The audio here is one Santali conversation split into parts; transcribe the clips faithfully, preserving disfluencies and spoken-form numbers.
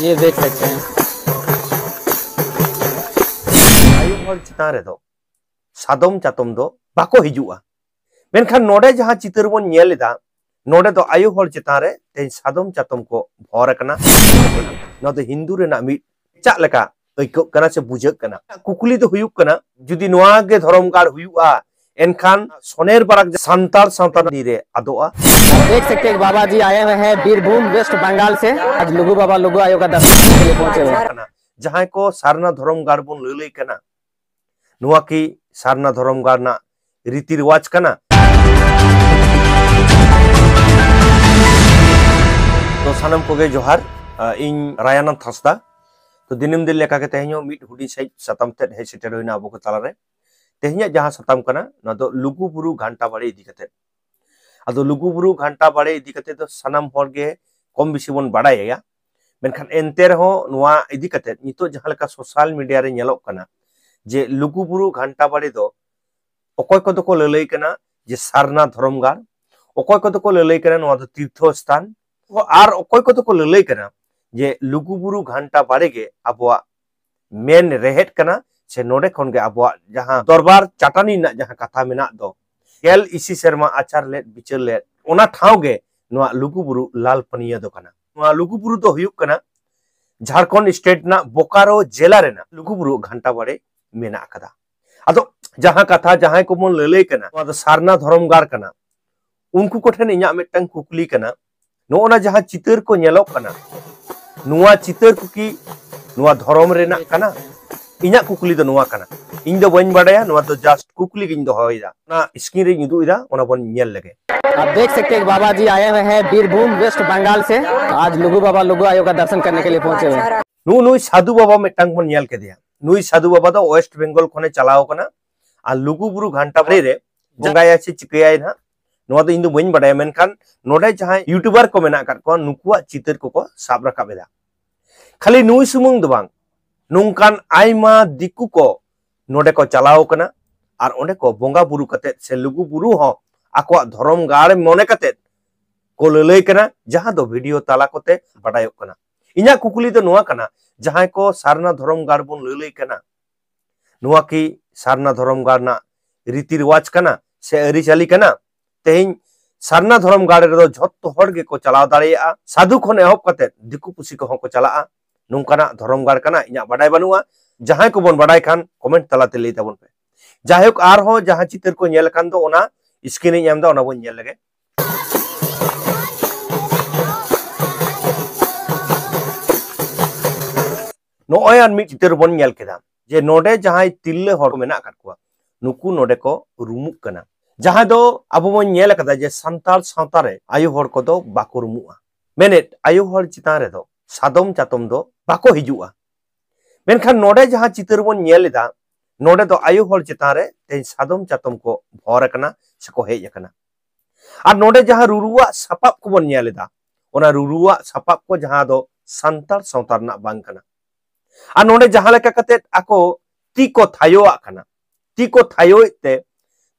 ये देख सकते हैं। ᱟᱭᱳ ᱦᱚᱲ ᱪᱮᱛᱟᱱ ᱨᱮᱫᱚ ᱥᱟᱫᱚᱢ ᱪᱟᱛᱚᱢ ᱫᱚ ᱵᱟᱠᱚ ᱦᱤᱡᱩᱜᱼᱟ᱾ ᱢᱮᱱᱠᱷᱟᱱ ᱱᱚᱰᱮ ᱡᱟᱦᱟᱸ ᱪᱤᱛᱟᱹᱨ ᱵᱚᱱ ᱧᱮᱞ ᱮᱫᱟ, ᱱᱚᱰᱮ ᱫᱚ ᱟᱭᱳ ᱦᱚᱲ ᱪᱮᱛᱟᱱ ᱨᱮ ᱛᱮᱦᱮᱧ ᱥᱟᱫᱚᱢ ᱪᱟᱛᱚᱢ ᱠᱚ ᱵᱷᱚᱨ ᱟᱠᱟᱱᱟ᱾ ᱱᱚᱣᱟ ᱫᱚ ᱦᱤᱱᱫᱩ ᱨᱮᱱᱟᱜ ᱢᱤᱫ ᱮᱴᱟᱜ ᱞᱮᱠᱟ ᱟᱹᱭᱠᱟᱹᱜ ᱠᱟᱱᱟ ᱥᱮ ᱵᱩᱡᱷᱟᱹᱜ ᱠᱟᱱᱟ᱾ ᱠᱩᱠᱞᱤ ᱫᱚ ᱦᱩᱭᱩᱜ ᱠᱟᱱᱟ, ᱡᱩᱫᱤ ᱱᱚᱣᱟ ᱜᱮ ᱫᱷᱚᱨᱚᱢ ᱜᱟᱲ ᱦᱩᱭᱩᱜᱼᱟ, ᱮᱱᱠᱷᱟᱱ ᱥᱚᱱᱮᱨ ᱵᱟᱨᱟᱠ ᱥᱟᱱᱛᱟᱲ ᱥᱟᱶᱛᱟ ᱨᱮ ᱟᱫᱚᱜᱼᱟ᱾ आप देख सकते हैं, बाबा जी आए हुए हैं बीरभूम, वेस्ट बंगाल से। आज लुगु बाबा लुगु आयो का दर्शन करने के लिए पहुंचे हुए हैं। ᱡᱟᱦᱟᱸᱭ ᱠᱚ ᱥᱟᱨᱱᱟ ᱫᱷᱚᱨᱚᱢ ᱜᱟᱲ ᱵᱚᱱ ᱞᱟᱹᱞᱟᱹᱭ ᱠᱟᱱᱟ, ᱱᱚᱣᱟ ᱠᱤ ᱥᱟᱨᱱᱟ ᱫᱷᱚᱨᱚᱢ ᱜᱟᱲ ᱨᱮᱱᱟᱜ ᱨᱤᱛᱤ ᱨᱮᱣᱟᱡᱽ ᱠᱟᱱᱟ? ᱛᱚ ᱥᱟᱱᱟᱢ ᱠᱚᱜᱮ ᱡᱚᱦᱟᱨ᱾ ᱟᱸ, ᱤᱧ ᱨᱟᱭᱟᱱᱟᱛᱷ ᱦᱟᱸᱥᱫᱟ᱾ ᱛᱚ ᱫᱤᱱᱟᱹᱢ ᱫᱤᱱ ᱞᱮᱠᱟᱜᱮ ᱛᱮᱦᱮᱧ ᱦᱚᱸ ᱢᱤᱫ ᱦᱩᱰᱤᱧ ᱥᱟᱺᱦᱤᱡ ᱥᱟᱛᱟᱢ ᱛᱮᱫ ᱦᱮᱡ ᱥᱮᱴᱮᱨ ᱦᱩᱭᱱᱟ ᱟᱵᱚ ᱠᱚ ᱛᱟᱞᱟᱨᱮ᱾ ᱛᱮᱦᱮᱧᱟᱜ ᱡᱟᱦᱟᱸ ᱥᱟᱛᱟᱢ ᱠᱟᱱᱟ, ᱱᱚᱣᱟ ᱫᱚ ᱞᱩᱜᱩ ᱵᱩᱨᱩ ᱜᱷᱟᱱᱴᱟ ᱵᱟᱲᱮ ᱤᱫᱤ ᱠᱟᱛᱮᱫ᱾ ᱟᱫᱚ ᱞᱩᱜᱩ ᱵᱩᱨᱩ ᱜᱷᱟᱱᱴᱟ ᱵᱟᱲᱮ ᱤᱫᱤ ᱠᱟᱛᱮᱫ ᱫᱚ ᱥᱟᱱᱟᱢ ᱦᱚᱲ ᱜᱮ ᱠᱚᱢ ᱵᱮᱥᱤ ᱵᱚᱱ ᱵᱟᱲᱟᱭᱟ, ᱢᱮᱱᱠᱷᱟᱱ ᱮᱱᱛᱮ ᱨᱮᱦᱚᱸ ᱱᱚᱣᱟ ᱤᱫᱤ ᱠᱟᱛᱮᱫ ᱱᱤᱛᱚᱜ ᱡᱟᱦᱟᱸ ᱞᱮᱠᱟ ᱥᱳᱥᱟᱞ ᱢᱤᱰᱤᱭᱟ ᱨᱮ ᱧᱮᱞᱚᱜ ᱠᱟᱱᱟ ᱡᱮ ᱞᱩᱜᱩ ᱵᱩᱨᱩ ᱜᱷᱟᱱᱴᱟ ᱵᱟᱲᱮ ᱫᱚ ᱚᱠᱚᱭ ᱠᱚᱫᱚ ᱠᱚ ᱞᱟᱹᱞᱟᱹᱭ ᱠᱟᱱᱟ ᱡᱮ ᱥᱟᱨᱱᱟ ᱫᱷᱚᱨᱚᱢ ᱜᱟᱲ, ᱚᱠᱚᱭ ᱠᱚᱫᱚ ᱠᱚ ᱞᱟᱹᱞᱟᱹᱭ ᱠᱟᱱᱟ ᱱᱚᱣᱟ ᱫᱚ ᱛᱤᱨᱛᱷᱚ ᱥᱛᱷᱟᱱ, ᱟᱨ ᱚᱠᱚᱭ ᱠᱚᱫᱚ ᱠᱚ ᱞᱟᱹᱞᱟᱹᱭ ᱠᱟᱱᱟ ᱡᱮ ᱞᱩᱜᱩ ᱵᱩᱨᱩ ᱜᱷᱟᱱᱴᱟ ᱵᱟᱲᱮ ᱜᱮ ᱟᱵᱚᱣᱟᱜ ᱢᱮᱱ ᱨᱮᱦᱮᱫ ᱠᱟᱱᱟ, ᱥᱮ ᱱᱚᱰᱮ ᱠᱷᱚᱱ ᱜᱮ ᱟᱵᱚᱣᱟᱜ ᱡᱟᱦᱟᱸ ᱫᱚᱨᱵᱟᱨ ᱪᱟᱴᱟᱱᱤ ᱨᱮᱱᱟᱜ ᱡᱟᱦᱟᱸ ᱠᱟᱛᱷᱟ ᱢᱮᱱᱟᱜ ᱫᱚ, ᱜᱮᱞ ᱤᱥᱤ ᱥᱮᱨᱢᱟ ᱟᱪᱟᱨ ᱞᱮᱫ ᱵᱤᱪᱟᱹᱨ ᱞᱮᱫ, ᱚᱱᱟ ᱴᱷᱟᱶ ᱜᱮ ᱱᱚᱣᱟ ᱞᱩᱜᱩ ᱵᱩᱨᱩ ᱞᱟᱞ ᱯᱟᱹᱱᱤᱭᱟᱹ ᱫᱚ ᱠᱟᱱᱟ᱾ ᱱᱚᱣᱟ ᱞᱩᱜᱩ ᱵᱩᱨᱩ ᱫᱚ ᱦᱩᱭᱩᱜ ᱠᱟᱱᱟ ᱡᱷᱟᱲᱠᱷᱚᱸᱰ ᱥᱴᱮᱴ ᱨᱮᱱᱟᱜ ᱵᱳᱠᱟᱨᱳ ᱡᱮᱞᱟ ᱨᱮᱱᱟᱜ ᱞᱩᱜᱩ ᱵᱩᱨᱩ ᱜᱷᱟᱱᱴᱟ ᱵᱟᱲᱮ ᱢᱮᱱᱟᱜ ᱟᱠᱟᱫᱟ᱾ ᱟᱫᱚ ᱡᱟᱦᱟᱸ ᱠᱟᱛᱷᱟ ᱡᱟᱦᱟᱸᱭ ᱠᱚᱵᱚᱱ ᱞᱟᱹᱞᱟᱹᱭ ᱠᱟᱱᱟ, ᱱᱚᱣᱟ ᱫᱚ ᱥᱟᱨᱱᱟ ᱫᱷᱚᱨᱚᱢ ᱜᱟᱲ ᱠᱟᱱᱟ, ᱩᱱᱠᱩ ᱠᱚᱴᱷᱮᱱ ᱤᱧᱟᱹᱜ ᱢᱤᱫᱴᱟᱝ ᱠᱩᱠᱞᱤ ᱠᱟᱱᱟ, ᱱᱚᱜᱼᱚ ᱱᱟ ᱡᱟᱦᱟᱸ ᱪᱤᱛᱟᱹᱨ ᱠᱚ ᱧᱮᱞᱚᱜ ᱠᱟᱱᱟ, ᱱᱚᱣᱟ ᱪᱤᱛᱟᱹᱨ ᱠᱚ ᱠᱤ ᱱᱚᱣᱟ ᱫᱷᱚᱨᱚᱢ ᱨᱮᱱᱟᱜ ᱠᱟᱱᱟ? ᱤᱧᱟᱹᱜ ᱠᱩᱠᱞᱤ ᱫᱚ ᱱᱚᱣᱟ ᱠᱟᱱᱟ᱾ ᱤᱧ ᱫᱚ ᱵᱟᱹᱧ ᱵᱟᱰᱟᱭᱟ, ᱱᱚᱣᱟ ᱫᱚ just ᱠᱩᱠᱞᱤ ᱜᱤᱧ ᱫᱚᱦᱚᱭᱮᱫᱟ᱾ ᱚᱱᱟ ᱥᱠᱨᱤᱱ ᱨᱤᱧ ᱩᱫᱩᱜ ᱮᱫᱟ, ᱚᱱᱟ ᱵᱚᱱ ᱧᱮᱞ ᱞᱮᱜᱮ᱾ आप देख सकते हैं, बाबा जी आए हुए हैं बीरभूम, वेस्ट बंगाल से। आज लुगु बाबा लुगु आयो का दर्शन करने के लिए पहुंचे हुए हैं। ᱱᱩᱜ ᱱᱩᱭ ᱥᱟᱫᱷᱩ ᱵᱟᱵᱟ ᱢᱤᱫᱴᱟᱝ ᱵᱚᱱ ᱧᱮᱞ ᱠᱮᱫᱮᱭᱟ᱾ ᱱᱩᱭ ᱥᱟᱫᱷᱩ ᱵᱟᱵᱟ ᱫᱚ ᱳᱭᱮᱥᱴ ᱵᱮᱝᱜᱚᱞ ᱠᱷᱚᱱᱮ ᱪᱟᱞᱟᱣ ᱠᱟᱱᱟ ᱟᱨ ᱞᱩᱜᱩ ᱵᱩᱨᱩ ᱜᱷᱟᱱᱴᱟ ᱵᱟᱲᱮ ᱨᱮ ᱵᱚᱸᱜᱟᱭᱟ ᱥᱮ ᱪᱤᱠᱟᱹᱭᱟᱭ ᱱᱟᱦᱟᱜ, ᱱᱚᱣᱟ ᱫᱚ ᱤᱧ ᱫᱚ ᱵᱟᱹᱧ ᱵᱟᱰᱟᱭᱟ, ᱢᱮᱱᱠᱷᱟᱱ ᱱᱚᱰᱮ ᱡᱟᱦᱟᱸᱭ ᱭᱩᱴᱩᱵᱟᱨ ᱠᱚ ᱢᱮᱱᱟᱜ ᱟᱠᱟᱫ ᱠᱚᱣᱟ, ᱱᱩᱠᱩᱣᱟᱜ ᱪᱤᱛᱟᱹᱨ ᱠᱚᱠᱚ ᱥᱟᱵ ᱨᱟᱠᱟᱵ ᱮᱫᱟ᱾ ᱠᱷᱟᱹᱞᱤ ᱱᱩᱭ ᱥᱩᱢᱩᱝ ᱫᱚ ᱵᱟᱝ, ᱱᱚᱝᱠᱟᱱ ᱟᱭᱢᱟ ᱫᱤᱠᱩ ᱠᱚ ᱱᱚᱰᱮ ᱠᱚ ᱪᱟᱞᱟᱣ ᱠᱟᱱᱟ ᱟᱨ ᱚᱸᱰᱮ ᱠᱚ ᱵᱚᱸᱜᱟ ᱵᱩᱨᱩ ᱠᱟᱛᱮᱫ ᱥᱮ ᱞᱩᱜᱩ ᱵᱩᱨᱩ ᱦᱚᱸ ᱟᱠᱚᱣᱟᱜ ᱫᱷᱚᱨᱚᱢ ᱜᱟᱲ ᱢᱚᱱᱮ ᱠᱟᱛᱮᱫ ᱠᱚ ᱞᱟᱹᱞᱟᱹᱭ ᱠᱟᱱᱟ, ᱡᱟᱦᱟᱸ ᱫᱚ ᱵᱷᱤᱰᱤᱭᱳ ᱛᱟᱞᱟ ᱠᱚᱛᱮ ᱵᱟᱰᱟᱭᱚᱜ ᱠᱟᱱᱟ᱾ ᱤᱧᱟᱹᱜ ᱠᱩᱠᱞᱤ ᱫᱚ ᱱᱚᱣᱟ ᱠᱟᱱᱟ, ᱡᱟᱦᱟᱸᱭ ᱠᱚ ᱥᱟᱨᱱᱟ ᱫᱷᱚᱨᱚᱢ ᱜᱟᱲ ᱵᱚᱱ ᱞᱟᱹᱞᱟᱹᱭ ᱠᱟᱱᱟ, ᱱᱚᱣᱟ ᱠᱤ ᱥᱟᱨᱱᱟ ᱫᱷᱚᱨᱚᱢ ᱜᱟᱲ ᱨᱮᱱᱟᱜ ᱨᱤᱛᱤ ᱨᱮᱣᱟᱡᱽ ᱠᱟᱱᱟ ᱥᱮ ᱟᱹᱨᱤᱪᱟᱹᱞᱤ ᱠᱟᱱᱟ? ᱛᱮᱦᱮᱧ ᱥᱟᱨᱱᱟ ᱫᱷᱚᱨᱚᱢ ᱜᱟᱲ ᱨᱮᱫᱚ ᱡᱷᱚᱛᱚ ᱦᱚᱲ ᱜᱮᱠᱚ ᱪᱟᱞᱟᱣ ᱫᱟᱲᱮᱭᱟᱜᱼᱟ, ᱥᱟᱫᱷᱩ ᱠᱷᱚᱱ ᱮᱦᱚᱵ ᱠᱟᱛᱮ ᱫᱤᱠᱩ ᱯᱩᱥᱤ ᱠᱚᱦᱚᱸ ᱠᱚ ᱪᱟᱞᱟᱜᱼᱟ᱾ ᱱᱚᱝᱠᱟᱱᱟᱜ ᱫᱷᱚᱨᱚᱢ ᱜᱟᱲ ᱠᱟᱱᱟ, ᱤᱧᱟᱹᱜ ᱵᱟᱰᱟᱭ ᱵᱟᱹᱱᱩᱜᱼᱟ᱾ ᱡᱟᱦᱟᱸᱭ ᱠᱚᱵᱚᱱ ᱵᱟᱰᱟᱭ ᱠᱷᱟᱱ ᱠᱚᱢᱮᱱᱴ ᱛᱟᱞᱟᱛᱮ ᱞᱟᱹᱭ ᱛᱟᱵᱚᱱ ᱯᱮ᱾ ᱡᱟᱭᱦᱳᱠ, ᱟᱨᱦᱚᱸ ᱡᱟᱦᱟᱸ ᱪᱤᱛᱟᱹᱨ ᱠᱚ ᱧᱮᱞ ᱟᱠᱟᱱ ᱫᱚ, ᱚᱱᱟ ᱥᱠᱨᱤᱱ ᱤᱧ ᱮᱢ ᱮᱫᱟ, ᱚᱱᱟ ᱵᱚᱱ ᱧᱮᱞ ᱞᱮᱜᱮ᱾ ᱱᱚᱜᱼᱚᱭ ᱟᱨ ᱢᱤᱫ ᱪᱤᱛᱟᱹᱨ ᱵᱚᱱ ᱧᱮᱞ ᱠᱮᱫᱟ ᱡᱮ ᱱᱚᱰᱮ ᱡᱟᱦᱟᱸᱭ ᱛᱤᱨᱞᱟᱹ ᱦᱚᱲ ᱠᱚ ᱢᱮᱱᱟᱜ ᱟᱠᱟᱫ ᱠᱚᱣᱟ, ᱱᱩᱠᱩ ᱱᱚᱰᱮ ᱠᱚ ᱨᱩᱢᱩᱜ ᱠᱟᱱᱟ᱾ ᱡᱟᱦᱟᱸ ᱫᱚ ᱟᱵᱚ ᱵᱚᱱ ᱧᱮᱞ ᱟᱠᱟᱫᱟ ᱡᱮ ᱥᱟᱱᱛᱟᱲ ᱥᱟᱶᱛᱟ ᱨᱮ ᱟᱭᱳ ᱦᱚᱲ ᱠᱚᱫᱚ ᱵᱟᱠᱚ ᱨᱩᱢᱩᱜᱼᱟ, ᱢᱮᱱᱮᱫ ᱟᱭᱳ ᱦᱚᱲ ᱪᱮᱛᱟᱱ ᱨᱮᱫᱚ ᱥᱟᱫᱚᱢ ᱪᱟᱛᱚᱢ ᱫᱚ ᱵᱟᱠᱚ ᱦᱤᱡᱩᱜᱼᱟ᱾ ᱢᱮᱱᱠᱷᱟᱱ ᱱᱚᱰᱮ ᱡᱟᱦᱟᱸ ᱪᱤᱛᱟᱹᱨ ᱵᱚᱱ ᱧᱮᱞ ᱮᱫᱟ, ᱱᱚᱰᱮ ᱫᱚ ᱟᱭᱳ ᱦᱚᱲ ᱪᱮᱛᱟᱱ ᱨᱮ ᱛᱮᱦᱮᱧ ᱥᱟᱫᱚᱢ ᱪᱟᱛᱚᱢ ᱠᱚ ᱵᱷᱚᱨ ᱟᱠᱟᱱᱟ ᱥᱮᱠᱚ ᱦᱮᱡ ᱟᱠᱟᱱᱟ᱾ ᱟᱨ ᱱᱚᱰᱮ ᱡᱟᱦᱟᱸ ᱨᱩᱨᱩᱣᱟᱜ ᱥᱟᱯᱟᱵ ᱠᱚᱵᱚᱱ ᱧᱮᱞ ᱮᱫᱟ, ᱚᱱᱟ ᱨᱩᱨᱩᱣᱟᱜ ᱥᱟᱯᱟᱵ ᱠᱚ ᱡᱟᱦᱟᱸ ᱫᱚ ᱥᱟᱱᱛᱟᱲ ᱥᱟᱶᱛᱟ ᱨᱮᱱᱟᱜ ᱵᱟᱝ ᱠᱟᱱᱟ᱾ ᱟᱨ ᱱᱚᱰᱮ ᱡᱟᱦᱟᱸ ᱞᱮᱠᱟ ᱠᱟᱛᱮ ᱟᱠᱚ ᱛᱤ ᱠᱚ ᱛᱷᱟᱭᱚᱣᱟᱜ ᱠᱟᱱᱟ, ᱛᱤ ᱠᱚ ᱛᱷᱟᱭᱚᱭᱮᱫ ᱛᱮ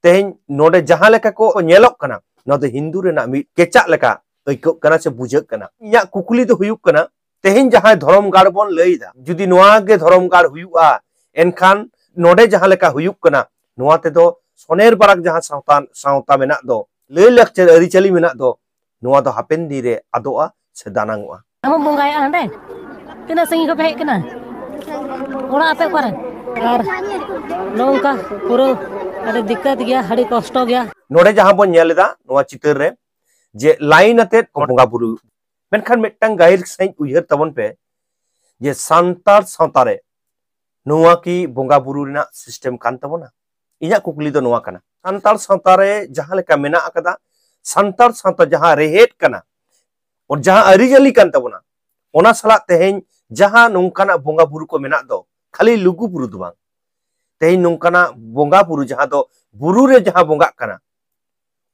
ᱛᱮᱦᱮᱧ ᱱᱚᱰᱮ ᱡᱟᱦᱟᱸ ᱞᱮᱠᱟ ᱠᱚ ᱧᱮᱞᱚᱜ ᱠᱟᱱᱟ, ᱱᱚᱣᱟ ᱫᱚ ᱦᱤᱱᱫᱩ ᱨᱮᱱᱟᱜ ᱢᱤᱫ ᱠᱮᱪᱟᱜ ᱞᱮᱠᱟ ᱟᱹᱭᱠᱟᱹᱜ ᱠᱟᱱᱟ ᱥᱮ ᱵᱩᱡᱷᱟᱹᱜ ᱠᱟᱱᱟ᱾ ᱤᱧᱟᱹᱜ ᱠᱩᱠᱞᱤ ᱫᱚ ᱦᱩᱭᱩᱜ ᱠᱟᱱᱟ, ᱛᱮᱦᱮᱧ ᱡᱟᱦᱟᱸᱭ ᱫᱷᱚᱨᱚᱢ ᱜᱟᱲ ᱵᱚᱱ ᱞᱟᱹᱭ ᱮᱫᱟ, ᱡᱩᱫᱤ ᱱᱚᱣᱟ ᱜᱮ ᱫᱷᱚᱨᱚᱢ ᱜᱟᱲ ᱦᱩᱭᱩᱜᱼᱟ, ᱮᱱᱠᱷᱟᱱ ᱱᱚᱰᱮ ᱡᱟᱦᱟᱸ ᱞᱮᱠᱟ ᱦᱩᱭᱩᱜ ᱠᱟᱱᱟ, ᱱᱚᱣᱟ ᱛᱮᱫᱚ ᱥᱚᱱᱮᱨ ᱵᱟᱨᱟᱠ ᱡᱟᱦᱟᱸ ᱥᱟᱶᱛᱟ, ᱥᱟᱶᱛᱟ ᱢᱮᱱᱟᱜ ᱫᱚ, ᱞᱟᱹᱭ ᱞᱟᱠᱪᱟᱨ ᱟᱹᱨᱤᱪᱟᱹᱞᱤ ᱢᱮᱱᱟᱜ ᱫᱚ, ᱱᱚᱣᱟ ᱫᱚ ᱦᱟᱯᱮᱱ ᱫᱤᱱ ᱨᱮ ᱟᱫᱚᱜᱼᱟ ᱥᱮ ᱫᱟᱱᱟᱝᱚᱜᱼᱟ᱾ ᱟᱢᱮᱢ ᱵᱚᱸᱜᱟᱭᱮᱫᱼᱟ ᱦᱟᱸᱰᱮ? ᱛᱤᱱᱟᱹᱜ ᱥᱟᱺᱜᱤᱧ ᱠᱷᱚᱱ ᱯᱮ ᱦᱮᱡ ᱠᱟᱱᱟ? ᱚᱲᱟᱜ ᱟᱯᱮ ᱚᱠᱟᱨᱮ? ᱟᱨ ᱱᱚᱝᱠᱟ ᱯᱩᱨᱟᱹ ᱟᱹᱰᱤ ᱫᱤᱠᱠᱟᱛ ᱜᱮᱭᱟ, ᱟᱹᱰᱤ ᱠᱚᱥᱴᱚ ᱜᱮᱭᱟ᱾ ᱱᱚᱰᱮ ᱡᱟᱦᱟᱸ ᱵᱚᱱ ᱧᱮᱞ ᱮᱫᱟ ᱱᱚᱣᱟ ᱪᱤᱛᱟᱹᱨ ᱨᱮ, ᱡᱮ ᱞᱟᱭᱤᱱ ᱟᱛᱮᱫ ᱠᱚ ᱵᱚᱸᱜᱟ ᱵᱩᱨᱩ, ᱢᱮᱱᱠᱷᱟᱱ ᱢᱤᱫᱴᱟᱝ ᱜᱟᱹᱦᱤᱨ ᱥᱟᱺᱦᱤᱡ ᱩᱭᱦᱟᱹᱨ ᱛᱟᱵᱚᱱ ᱯᱮ, ᱡᱮ ᱥᱟᱱᱛᱟᱲ ᱥᱟᱶᱛᱟ ᱨᱮ ᱱᱚᱣᱟ ᱠᱤ ᱵᱚᱸᱜᱟ ᱵᱩᱨᱩ ᱨᱮᱱᱟᱜ ᱥᱤᱥᱴᱮᱢ ᱠᱟᱱ ᱛᱟᱵᱚᱱᱟ? ᱤᱧᱟᱹᱜ ᱠᱩᱠᱞᱤ ᱫᱚ ᱱᱚᱣᱟ ᱠᱟᱱᱟ᱾ ᱥᱟᱱᱛᱟᱲ ᱥᱟᱶᱛᱟ ᱨᱮ ᱡᱟᱦᱟᱸ ᱞᱮᱠᱟ ᱢᱮᱱᱟᱜ ᱟᱠᱟᱫᱟ, ᱥᱟᱱᱛᱟᱲ ᱥᱟᱶᱛᱟ ᱡᱟᱦᱟᱸ ᱨᱮᱦᱮᱫ ᱠᱟᱱᱟ, ᱡᱟᱦᱟᱸ ᱟᱹᱨᱤᱪᱟᱹᱞᱤ ᱠᱟᱱ ᱛᱟᱵᱚᱱᱟ, ᱚᱱᱟ ᱥᱟᱞᱟᱜ ᱛᱮᱦᱮᱧ ᱡᱟᱦᱟᱸ ᱱᱚᱝᱠᱟᱱᱟᱜ ᱵᱚᱸᱜᱟ ᱵᱩᱨᱩ ᱠᱚ ᱢᱮᱱᱟᱜ ᱫᱚ, ᱠᱷᱟᱹᱞᱤ ᱞᱩᱜᱩ ᱵᱩᱨᱩ ᱫᱚ ᱵᱟᱝ, ᱛᱮᱦᱮᱧ ᱱᱚᱝᱠᱟᱱᱟᱜ ᱵᱚᱸᱜᱟ ᱵᱩᱨᱩ ᱡᱟᱦᱟᱸ ᱫᱚ ᱵᱩᱨᱩ ᱨᱮ ᱡᱟᱦᱟᱸ ᱵᱚᱸᱜᱟᱜ ᱠᱟᱱᱟ,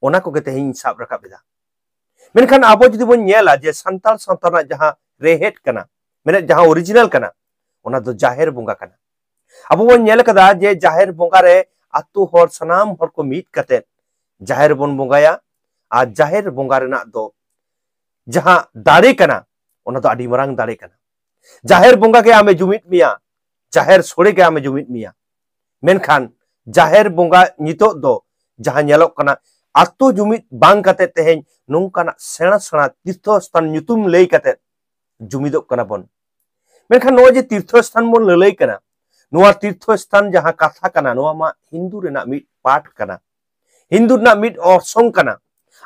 ᱚᱱᱟ ᱠᱚᱜᱮ ᱛᱮᱦᱮᱧ ᱤᱧ ᱥᱟᱵ ᱨᱟᱠᱟᱵ ᱮᱫᱟ᱾ ᱢᱮᱱᱠᱷᱟᱱ ᱟᱵᱚ ᱡᱩᱫᱤ ᱵᱚᱱ ᱧᱮᱞᱟ ᱡᱮ ᱥᱟᱱᱛᱟᱲ ᱥᱟᱶᱛᱟ ᱨᱮᱱᱟᱜ ᱡᱟᱦᱟᱸ ᱨᱮᱦᱮᱫ ᱠᱟᱱᱟ, ᱢᱮᱱᱮᱫ ᱡᱟᱦᱟᱸ ᱚᱨᱤᱡᱤᱱᱟᱞ ᱠᱟᱱᱟ, ᱚᱱᱟ ᱫᱚ ᱡᱟᱦᱮᱨ ᱵᱚᱸᱜᱟ ᱠᱟᱱᱟ᱾ ᱟᱵᱚ ᱵᱚᱱ ᱧᱮᱞ ᱠᱟᱫᱟ ᱡᱮ ᱡᱟᱦᱮᱨ ᱵᱚᱸᱜᱟ ᱨᱮ ᱟᱛᱳ ᱦᱚᱲ, ᱥᱟᱱᱟᱢ ᱦᱚᱲ ᱠᱚ ᱢᱤᱫ ᱠᱟᱛᱮ ᱡᱟᱦᱮᱨ ᱵᱚᱱ ᱵᱚᱸᱜᱟᱭᱟ᱾ ᱟᱨ ᱡᱟᱦᱮᱨ ᱵᱚᱸᱜᱟ ᱨᱮᱱᱟᱜ ᱫᱚ ᱡᱟᱦᱟᱸ ᱫᱟᱲᱮ ᱠᱟᱱᱟ, ᱚᱱᱟ ᱫᱚ ᱟᱹᱰᱤ ᱢᱟᱨᱟᱝ ᱫᱟᱲᱮ ᱠᱟᱱᱟ᱾ ᱡᱟᱦᱮᱨ ᱵᱚᱸᱜᱟ ᱜᱮ ᱟᱢᱮ ᱡᱩᱢᱤᱫ ᱢᱮᱭᱟ, ᱡᱟᱦᱮᱨ ᱥᱳᱲᱮ ᱜᱮ ᱟᱢᱮ ᱡᱩᱢᱤᱫ ᱢᱮᱭᱟ᱾ ᱢᱮᱱᱠᱷᱟᱱ ᱡᱟᱦᱮᱨ ᱵᱚᱸᱜᱟ ᱱᱤᱛᱚᱜ ᱫᱚ ᱡᱟᱦᱟᱸ ᱧᱮᱞᱚᱜ ᱠᱟᱱᱟ, ᱟᱛᱳ ᱡᱩᱢᱤᱫ ᱵᱟᱝ ᱠᱟᱛᱮ ᱛᱮᱦᱮᱧ ᱱᱚᱝᱠᱟᱱᱟᱜ ᱥᱮᱬᱟ ᱥᱮᱬᱟ ᱛᱤᱨᱛᱷᱚ ᱥᱛᱷᱟᱱ ᱧᱩᱛᱩᱢ ᱞᱟᱹᱭ ᱠᱟᱛᱮ ᱡᱩᱢᱤᱫᱚᱜ ᱠᱟᱱᱟ ᱵᱚᱱ᱾ ᱢᱮᱱᱠᱷᱟᱱ ᱱᱚᱜᱼᱚᱭ ᱡᱮ ᱛᱤᱨᱛᱷᱚ ᱥᱛᱷᱟᱱ ᱵᱚᱱ ᱞᱟᱹᱞᱟᱹᱭ ᱠᱟᱱᱟ, ᱱᱚᱣᱟ ᱛᱤᱨᱛᱷᱚ ᱥᱛᱷᱟᱱ ᱡᱟᱦᱟᱸ ᱠᱟᱛᱷᱟ ᱠᱟᱱᱟ, ᱱᱚᱣᱟ ᱢᱟ ᱦᱤᱱᱫᱩ ᱨᱮᱱᱟᱜ ᱢᱤᱫ ᱯᱟᱴ ᱠᱟᱱᱟ, ᱦᱤᱱᱫᱩ ᱨᱮᱱᱟᱜ ᱢᱤᱫ ᱚᱨᱥᱚᱝ ᱠᱟᱱᱟ᱾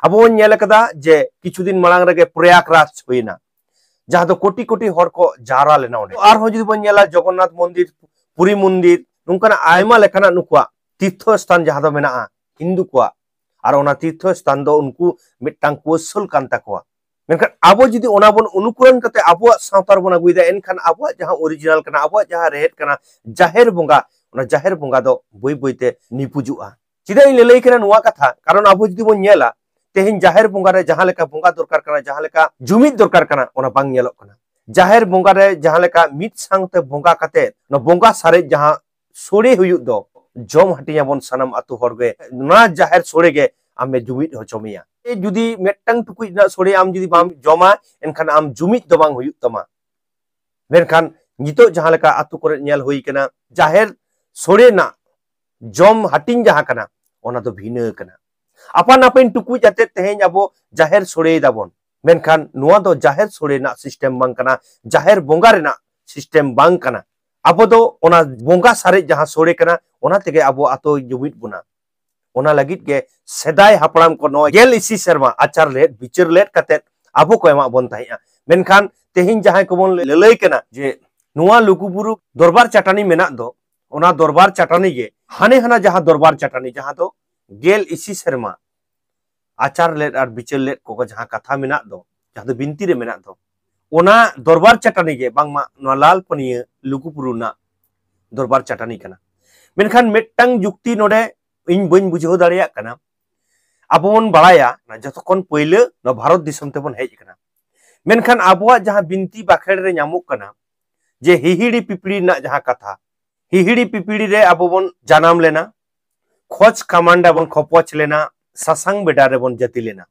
ᱟᱵᱚ ᱵᱚᱱ ᱧᱮᱞ ᱟᱠᱟᱫᱟ ᱡᱮ ᱠᱤᱪᱷᱩ ᱫᱤᱱ ᱢᱟᱲᱟᱝ ᱨᱮᱜᱮ ᱯᱨᱚᱭᱟᱜᱽᱨᱟᱡᱽ ᱦᱩᱭᱱᱟ, ᱡᱟᱦᱟᱸ ᱫᱚ ᱠᱳᱴᱤ ᱠᱳᱴᱤ ᱦᱚᱲ ᱠᱚ ᱡᱟᱣᱨᱟ ᱞᱮᱱᱟ ᱚᱸᱰᱮ᱾ ᱟᱨᱦᱚᱸ ᱡᱩᱫᱤ ᱵᱚᱱ ᱧᱮᱞᱟ ᱡᱚᱜᱚᱱᱱᱟᱛᱷ ᱢᱚᱱᱫᱤᱨ, ᱯᱩᱨᱤ ᱢᱚᱱᱫᱤᱨ, ᱱᱚᱝᱠᱟᱱᱟᱜ ᱟᱭᱢᱟ ᱞᱮᱠᱟᱱᱟᱜ ᱱᱩᱠᱩᱣᱟᱜ ᱛᱤᱨᱛᱷᱚ ᱥᱛᱷᱟᱱ ᱡᱟᱦᱟᱸ ᱫᱚ ᱢᱮᱱᱟᱜᱼᱟ ᱦᱤᱱᱫᱩ ᱠᱚᱣᱟᱜ, ᱟᱨ ᱚᱱᱟ ᱛᱤᱨᱛᱷᱚ ᱥᱛᱷᱟᱱ ᱫᱚ ᱩᱱᱠᱩ ᱢᱤᱫᱴᱟᱝ ᱠᱳᱣᱥᱚᱞ ᱠᱟᱱ ᱛᱟᱠᱚᱣᱟ᱾ ᱢᱮᱱᱠᱷᱟᱱ ᱟᱵᱚ ᱡᱩᱫᱤ ᱚᱱᱟ ᱵᱚᱱ ᱚᱱᱩᱠᱚᱨᱚᱱ ᱠᱟᱛᱮ ᱟᱵᱚᱣᱟᱜ ᱥᱟᱶᱛᱟ ᱨᱮᱵᱚᱱ ᱟᱹᱜᱩᱭᱮᱫᱟ, ᱮᱱᱠᱷᱟᱱ ᱟᱵᱚᱣᱟᱜ ᱡᱟᱦᱟᱸ ᱚᱨᱤᱡᱤᱱᱟᱞ ᱠᱟᱱᱟ, ᱟᱵᱚᱣᱟᱜ ᱡᱟᱦᱟᱸ ᱨᱮᱦᱮᱫ ᱠᱟᱱᱟ, ᱡᱟᱦᱮᱨ ᱵᱚᱸᱜᱟ, ᱚᱱᱟ ᱡᱟᱦᱮᱨ ᱵᱚᱸᱜᱟ ᱫᱚ ᱵᱟᱹᱭ ᱵᱟᱹᱭᱛᱮ ᱱᱤᱯᱩᱡᱚᱜᱼᱟ᱾ ᱪᱮᱫᱟᱜ ᱤᱧ ᱞᱟᱹᱞᱟᱹᱭ ᱠᱟᱱᱟ ᱱᱚᱣᱟ ᱠᱟᱛᱷᱟ? ᱠᱟᱨᱚᱱ ᱟᱵᱚ ᱡᱩᱫᱤ ᱵᱚᱱ ᱧᱮᱞᱟ, ᱛᱮᱦᱮᱧ ᱡᱟᱦᱮᱨ ᱵᱚᱸᱜᱟ ᱨᱮ ᱡᱟᱦᱟᱸ ᱞᱮᱠᱟ ᱵᱚᱸᱜᱟ ᱫᱚᱨᱠᱟᱨ ᱠᱟᱱᱟ, ᱡᱟᱦᱟᱸ ᱞᱮᱠᱟ ᱡᱩᱢᱤᱫ ᱫᱚᱨᱠᱟᱨ ᱠᱟᱱᱟ, ᱚᱱᱟ ᱵᱟᱝ ᱧᱮᱞᱚᱜ ᱠᱟᱱᱟ᱾ ᱡᱟᱦᱮᱨ ᱵᱚᱸᱜᱟ ᱨᱮ ᱡᱟᱦᱟᱸ ᱞᱮᱠᱟ ᱢᱤᱫ ᱥᱟᱶᱛᱮ ᱵᱚᱸᱜᱟ ᱠᱟᱛᱮ, ᱚᱱᱟ ᱵᱚᱸᱜᱟ ᱥᱟᱨᱮᱡ ᱡᱟᱦᱟᱸ ᱥᱳᱲᱮ ᱦᱩᱭᱩᱜ ᱫᱚ, ᱡᱚᱢ ᱦᱟᱹᱴᱤᱧ ᱟᱵᱚᱱ ᱥᱟᱱᱟᱢ ᱟᱹᱛᱩ ᱦᱚᱲ ᱜᱮ, ᱚᱱᱟ ᱡᱟᱦᱮᱨ ᱥᱳᱲᱮ ᱜᱮ ᱟᱢᱮ ᱡᱩᱢᱤᱫ ᱦᱚᱪᱚ ᱢᱮᱭᱟ᱾ ᱮ, ᱡᱩᱫᱤ ᱢᱤᱫᱴᱟᱝ ᱴᱩᱠᱩᱡ ᱨᱮᱱᱟᱜ ᱥᱳᱲᱮ ᱟᱢ ᱡᱩᱫᱤ ᱵᱟᱢ ᱡᱚᱢᱟ, ᱮᱱᱠᱷᱟᱱ ᱟᱢ ᱡᱩᱢᱤᱫ ᱫᱚ ᱵᱟᱝ ᱦᱩᱭᱩᱜ ᱛᱟᱢᱟ᱾ ᱢᱮᱱᱠᱷᱟᱱ ᱱᱤᱛᱚᱜ ᱡᱟᱦᱟᱸ ᱞᱮᱠᱟ ᱟᱹᱛᱩ ᱠᱚᱨᱮ ᱧᱮᱞ ᱦᱩᱭ ᱠᱟᱱᱟ, ᱡᱟᱦᱮᱨ ᱥᱳᱲᱮ ᱨᱮᱱᱟᱜ ᱡᱚᱢ ᱦᱟᱹᱴᱤᱧ ᱡᱟᱦᱟᱸ ᱠᱟᱱᱟ, ᱚᱱᱟ ᱫᱚ ᱵᱷᱤᱱᱟᱹ ᱠᱟᱱᱟ᱾ ᱟᱯᱟᱱ ᱟᱹᱯᱤᱱ ᱴᱩᱠᱩᱡ ᱟᱛᱮᱫ ᱛᱮᱦᱮᱧ ᱟᱵᱚ ᱡᱟᱦᱮᱨ ᱥᱳᱲᱮᱭ ᱫᱟᱵᱚᱱ, ᱢᱮᱱᱠᱷᱟᱱ ᱱᱚᱣᱟ ᱫᱚ ᱡᱟᱦᱮᱨ ᱥᱳᱲᱮ ᱨᱮᱱᱟᱜ ᱥᱤᱥᱴᱮᱢ ᱵᱟᱝ ᱠᱟᱱᱟ, ᱡᱟᱦᱮᱨ ᱵᱚᱸᱜᱟ ᱨᱮᱱᱟᱜ ᱥᱤᱥᱴᱮᱢ ᱵᱟᱝ ᱠᱟᱱᱟ᱾ ᱟᱵᱚ ᱫᱚ ᱚᱱᱟ ᱵᱚᱸᱜᱟ ᱥᱟᱨᱮᱡ ᱡᱟᱦᱟᱸ ᱥᱳᱲᱮ ᱠᱟᱱᱟ, ᱚᱱᱟ ᱛᱮᱜᱮ ᱟᱵᱚ ᱟᱛᱳ ᱡᱩᱢᱤᱫ ᱵᱚᱱᱟ᱾ ᱚᱱᱟ ᱞᱟᱹᱜᱤᱫ ᱜᱮ ᱥᱮᱫᱟᱭ ᱦᱟᱯᱲᱟᱢ ᱠᱚ ᱱᱚᱣᱟ ᱜᱮᱞ ᱤᱥᱤ ᱥᱮᱨᱢᱟ ᱟᱪᱟᱨ ᱞᱮᱫ ᱵᱤᱪᱟᱹᱨ ᱞᱮᱫ ᱠᱟᱛᱮᱫ ᱟᱵᱚ ᱠᱚ ᱮᱢᱟᱜ ᱵᱚᱱ ᱛᱟᱦᱮᱸᱫᱼᱟ᱾ ᱢᱮᱱᱠᱷᱟᱱ ᱛᱮᱦᱮᱧ ᱡᱟᱦᱟᱸᱭ ᱠᱚᱵᱚᱱ ᱞᱟᱹᱞᱟᱹᱭ ᱠᱟᱱᱟ ᱡᱮ ᱱᱚᱣᱟ ᱞᱩᱜᱩᱵᱩᱨᱩ ᱫᱚᱨᱵᱟᱨ ᱪᱟᱹᱴᱟᱹᱱᱤ ᱢᱮᱱᱟᱜ ᱫᱚ, ᱚᱱᱟ ᱫᱚᱨᱵᱟᱨ ᱪᱟᱹᱴᱟᱹᱱᱤ ᱜᱮ ᱦᱟᱱᱮ ᱦᱟᱱᱟ ᱡᱟᱦᱟᱸ ᱫᱚᱨᱵᱟᱨ ᱪᱟᱹᱴᱟᱹᱱᱤ, ᱡᱟᱦᱟᱸ ᱫᱚ ᱜᱮᱞ ᱤᱥᱤ ᱥᱮᱨᱢᱟ ᱟᱪᱟᱨ ᱞᱮᱫ ᱟᱨ ᱵᱤᱪᱟᱹᱨ ᱞᱮᱫ ᱠᱚ ᱡᱟᱦᱟᱸ ᱠᱟᱛᱷᱟ ᱢᱮᱱᱟᱜ ᱫᱚ, ᱡᱟᱦᱟᱸ ᱫᱚ ᱵᱤᱱᱛᱤ ᱨᱮ ᱢᱮᱱᱟᱜ ᱫᱚ, ᱚᱱᱟ ᱫᱚᱨᱵᱟᱨ ᱪᱟᱹᱴᱟᱹᱱᱤ ᱜᱮ ᱵᱟᱝᱢᱟ ᱱᱚᱣᱟ ᱞᱟᱞ ᱯᱟᱹᱱᱤᱭᱟᱹ ᱞᱩᱜᱩᱵᱩᱨᱩ ᱨᱮᱱᱟᱜ ᱫᱚᱨᱵᱟᱨ ᱪᱟᱹᱴᱟᱹᱱᱤ ᱠᱟᱱᱟ᱾ ᱢᱮᱱᱠᱷᱟᱱ ᱢᱤᱫᱴᱟᱝ ᱡᱩᱠᱛᱤ ᱱᱚᱰᱮ ᱤᱧ ᱵᱟᱹᱧ ᱵᱩᱡᱷᱟᱹᱣ ᱫᱟᱲᱮᱭᱟᱜ ᱠᱟᱱᱟ᱾ ᱟᱵᱚ ᱵᱚᱱ ᱵᱟᱲᱟᱭᱟ, ᱡᱚᱛᱚ ᱠᱷᱚᱱ ᱯᱟᱹᱭᱞᱟᱹ ᱱᱚᱣᱟ ᱵᱷᱟᱨᱚᱛ ᱫᱤᱥᱚᱢ ᱛᱮᱵᱚᱱ ᱦᱮᱡ ᱟᱠᱟᱱᱟ᱾ ᱢᱮᱱᱠᱷᱟᱱ ᱟᱵᱚᱣᱟᱜ ᱡᱟᱦᱟᱸ ᱵᱤᱱᱛᱤ ᱵᱟᱠᱷᱮᱲ ᱨᱮ ᱧᱟᱢᱚᱜ ᱠᱟᱱᱟ ᱡᱮ ᱦᱤᱦᱤᱲᱤ ᱯᱤᱯᱤᱲᱤ ᱨᱮᱱᱟᱜ ᱡᱟᱦᱟᱸ ᱠᱟᱛᱷᱟ, ᱦᱤᱦᱤᱲᱤ ᱯᱤᱯᱤᱲᱤ ᱨᱮ ᱟᱵᱚ ᱵᱚᱱ ᱡᱟᱱᱟᱢ ᱞᱮᱱᱟ, ᱠᱷᱚᱡᱽ ᱠᱟᱢᱟᱱᱰᱟ ᱵᱚᱱ ᱠᱷᱚᱯᱚᱪ ᱞᱮᱱᱟ, ᱥᱟᱥᱟᱝ ᱵᱮᱰᱟ ᱨᱮᱵᱚᱱ ᱡᱟᱹᱛᱤ ᱞᱮᱱᱟ᱾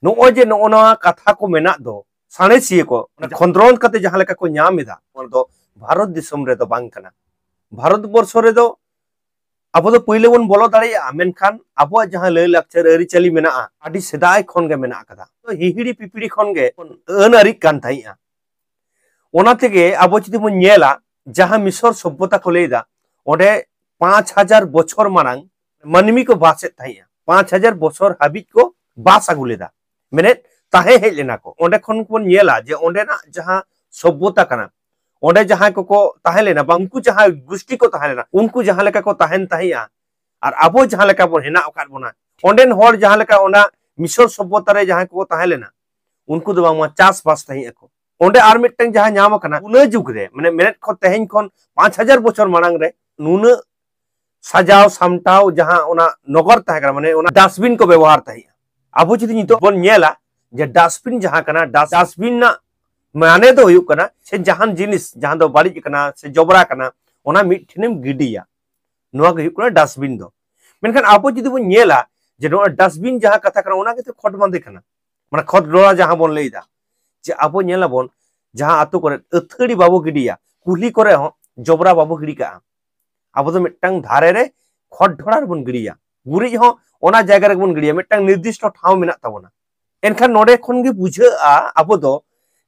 ᱱᱚᱜᱼᱚᱭ ᱡᱮ ᱱᱚᱜᱼᱚ ᱱᱚᱣᱟ ᱠᱟᱛᱷᱟ ᱠᱚ ᱢᱮᱱᱟᱜ ᱫᱚ, ᱥᱟᱬᱮᱥᱤᱭᱟᱹ ᱠᱚ ᱚᱱᱟ ᱠᱷᱚᱸᱫᱽᱨᱚᱸᱫᱽ ᱠᱟᱛᱮ ᱡᱟᱦᱟᱸ ᱞᱮᱠᱟ ᱠᱚ ᱧᱟᱢ ᱮᱫᱟ, ᱚᱱᱟ ᱫᱚ ᱵᱷᱟᱨᱚᱛ ᱫᱤᱥᱚᱢ ᱨᱮᱫᱚ ᱵᱟᱝ ᱠᱟᱱᱟ᱾ ᱵᱷᱟᱨᱚᱛ ᱵᱚᱨᱥᱚ ᱨᱮᱫᱚ ᱟᱵᱚ ᱫᱚ ᱯᱳᱭᱞᱳ ᱵᱚᱱ ᱵᱚᱞᱚ ᱫᱟᱲᱮᱭᱟᱜᱼᱟ, ᱢᱮᱱᱠᱷᱟᱱ ᱟᱵᱚᱣᱟᱜ ᱡᱟᱦᱟᱸ ᱞᱟᱹᱭ ᱞᱟᱠᱪᱟᱨ ᱟᱹᱨᱤᱪᱟᱹᱞᱤ ᱢᱮᱱᱟᱜᱼᱟ, ᱟᱹᱰᱤ ᱥᱮᱫᱟᱭ ᱠᱷᱚᱱ ᱜᱮ ᱢᱮᱱᱟᱜ ᱟᱠᱟᱫᱟ᱾ ᱦᱤᱦᱤᱲᱤ ᱯᱤᱯᱤᱲᱤ ᱠᱷᱚᱱ ᱜᱮ ᱟᱹᱱ ᱟᱹᱨᱤᱜ ᱠᱟᱱ ᱛᱟᱦᱮᱸᱜᱼᱟ᱾ ᱚᱱᱟ ᱛᱮᱜᱮ ᱟᱵᱚ ᱡᱩᱫᱤ ᱵᱚᱱ ᱧᱮᱞᱟ, ᱡᱟᱦᱟᱸ ᱢᱤᱥᱚᱨ ᱥᱚᱵᱷᱚᱛᱟ ᱠᱚ ᱞᱟᱹᱭᱫᱟ, ᱚᱸᱰᱮ ᱯᱟᱸᱪ ᱦᱟᱡᱟᱨ ᱵᱚᱪᱷᱚᱨ ᱢᱟᱲᱟᱝ ᱢᱟᱹᱱᱢᱤ ᱠᱚ ᱵᱟᱥᱮᱫ ᱛᱟᱦᱮᱸᱜᱼᱟ, ᱯᱟᱸᱪ ᱦᱟᱡᱟᱨ ᱵᱚᱪᱷᱚᱨ ᱦᱟᱹᱵᱤᱡ ᱠᱚ ᱵᱟᱥ ᱟᱹᱜᱩ ᱞᱮᱫᱟ, ᱢᱮᱱᱮᱫ ᱛᱟᱦᱮᱸ ᱦᱮᱡ ᱞᱮᱱᱟ ᱠᱚ᱾ ᱚᱸᱰᱮ ᱠᱷᱚᱱ ᱵᱚᱱ ᱧᱮᱞᱟ ᱡᱮ ᱚᱸᱰᱮᱱᱟᱜ ᱡᱟᱦᱟᱸ ᱥᱚᱵᱷᱚᱛᱟ ᱠᱟᱱᱟ, ᱚᱸᱰᱮ ᱡᱟᱦᱟᱸᱭ ᱠᱚᱠᱚ ᱛᱟᱦᱮᱸ ᱞᱮᱱᱟ, ᱵᱟ ᱩᱱᱠᱩ ᱡᱟᱦᱟᱸᱭ ᱜᱩᱥᱴᱤ ᱠᱚ ᱛᱟᱦᱮᱸ ᱞᱮᱱᱟ, ᱩᱱᱠᱩ ᱡᱟᱦᱟᱸ ᱞᱮᱠᱟ ᱠᱚ ᱛᱟᱦᱮᱱ ᱛᱟᱦᱮᱸᱜᱼᱟ, ᱟᱨ ᱟᱵᱚ ᱡᱟᱦᱟᱸ ᱞᱮᱠᱟ ᱵᱚᱱ ᱦᱮᱱᱟᱜ ᱟᱠᱟᱫ ᱵᱚᱱᱟ, ᱚᱸᱰᱮᱱ ᱦᱚᱲ ᱡᱟᱦᱟᱸ ᱞᱮᱠᱟ ᱚᱱᱟ ᱢᱤᱥᱚᱨ ᱥᱚᱵᱷᱚᱛᱟ ᱨᱮ ᱡᱟᱦᱟᱸᱭ ᱠᱚᱠᱚ ᱛᱟᱦᱮᱸ ᱞᱮᱱᱟ, ᱩᱱᱠᱩ ᱫᱚ ᱵᱟᱝᱢᱟ ᱪᱟᱥᱵᱟᱥ ᱛᱟᱦᱮᱸᱜ ᱟᱠᱚ᱾ ᱚᱸᱰᱮ ᱟᱨ ᱢᱤᱫᱴᱟᱝ ᱡᱟᱦᱟᱸ ᱧᱟᱢ ᱟᱠᱟᱱᱟ, ᱚᱱᱟ ᱡᱩᱜᱽ ᱨᱮ, ᱢᱟᱱᱮ ᱢᱮᱱᱮᱫ ᱠᱷᱚᱱ ᱛᱮᱦᱮᱧ ᱠᱷᱚᱱ ᱯᱟᱸᱪ ᱦᱟᱡᱟᱨ ᱵᱚᱪᱷᱚᱨ ᱢᱟᱲᱟᱝ ᱨᱮ ᱱᱩᱱᱟᱹᱜ ᱥᱟᱡᱟᱣ ᱥᱟᱢᱴᱟᱣ ᱡᱟᱦᱟᱸ ᱚᱱᱟ ᱱᱚᱜᱚᱨ ᱛᱟᱦᱮᱸ ᱠᱟᱱᱟ, ᱢᱟᱱᱮ ᱚᱱᱟ ᱰᱟᱥᱴᱵᱤᱱ ᱠᱚ ᱵᱮᱵᱚᱦᱟᱨ ᱛᱟᱦᱮᱸᱜᱼᱟ᱾ ᱟᱵᱚ ᱡᱩᱫᱤ ᱱᱤᱛᱚᱜ ᱵᱚᱱ ᱧᱮᱞᱟ ᱡᱮ ᱰᱟᱥᱴᱵᱤᱱ ᱡᱟᱦᱟᱸ ᱠᱟᱱᱟ, ᱰᱟᱥᱴᱵᱤᱱ ᱨᱮᱱᱟᱜ ᱢᱟᱱᱮ ᱫᱚ ᱦᱩᱭᱩᱜ ᱠᱟᱱᱟ ᱥᱮ ᱡᱟᱦᱟᱱ ᱡᱤᱱᱤᱥ ᱡᱟᱦᱟᱸ ᱫᱚ ᱵᱟᱹᱲᱤᱡ ᱠᱟᱱᱟ ᱥᱮ ᱡᱚᱵᱽᱨᱟ ᱠᱟᱱᱟ, ᱚᱱᱟ ᱢᱤᱫ ᱴᱷᱮᱱᱮᱢ ᱜᱤᱰᱤᱭᱟ, ᱱᱚᱣᱟ ᱜᱮ ᱦᱩᱭᱩᱜ ᱠᱟᱱᱟ ᱰᱟᱥᱴᱵᱤᱱ ᱫᱚ᱾ ᱢᱮᱱᱠᱷᱟᱱ ᱟᱵᱚ ᱡᱩᱫᱤ ᱵᱚᱱ ᱧᱮᱞᱟ ᱡᱮ ᱱᱚᱣᱟ ᱰᱟᱥᱴᱵᱤᱱ ᱡᱟᱦᱟᱸ ᱠᱟᱛᱷᱟ ᱠᱟᱱᱟ, ᱚᱱᱟ ᱜᱮᱛᱚ ᱠᱷᱚᱛ ᱢᱟᱫᱮ ᱠᱟᱱᱟ, ᱢᱟᱱᱮ ᱠᱷᱚᱛ ᱰᱚᱲᱟ ᱡᱟᱦᱟᱸ ᱵᱚᱱ ᱞᱟᱹᱭᱫᱟ, ᱡᱮ ᱟᱵᱚ ᱧᱮᱞᱟᱵᱚᱱ ᱡᱟᱦᱟᱸ ᱟᱛᱳ ᱠᱚᱨᱮ ᱟᱹᱛᱷᱟᱹᱲᱤ ᱵᱟᱵᱚ ᱜᱤᱰᱤᱭᱟ, ᱠᱩᱞᱦᱤ ᱠᱚᱨᱮ ᱦᱚᱸ ᱡᱚᱵᱽᱨᱟ ᱵᱟᱵᱚ ᱜᱤᱰᱤ ᱠᱟᱜᱼᱟ, ᱟᱵᱚ ᱫᱚ ᱢᱤᱫᱴᱟᱝ ᱫᱷᱟᱨᱮ ᱨᱮ ᱠᱷᱚᱛ ᱰᱷᱚᱲᱟ ᱨᱮᱵᱚᱱ ᱜᱤᱰᱤᱭᱟ, ᱜᱩᱨᱤᱡ ᱦᱚᱸ ᱚᱱᱟ ᱡᱟᱭᱜᱟ ᱨᱮᱜᱮ ᱵᱚᱱ ᱜᱤᱰᱤᱭᱟ, ᱢᱤᱫᱴᱟᱝ ᱱᱤᱨᱫᱤᱥᱴᱚ ᱴᱷᱟᱶ ᱢᱮᱱᱟᱜ ᱛᱟᱵᱚᱱᱟ᱾ ᱮᱱᱠᱷᱟᱱ ᱱᱚᱰᱮ ᱠᱷᱚᱱ ᱜᱮ ᱵᱩᱡᱷᱟᱹᱜᱼᱟ ᱟᱵᱚ ᱫᱚ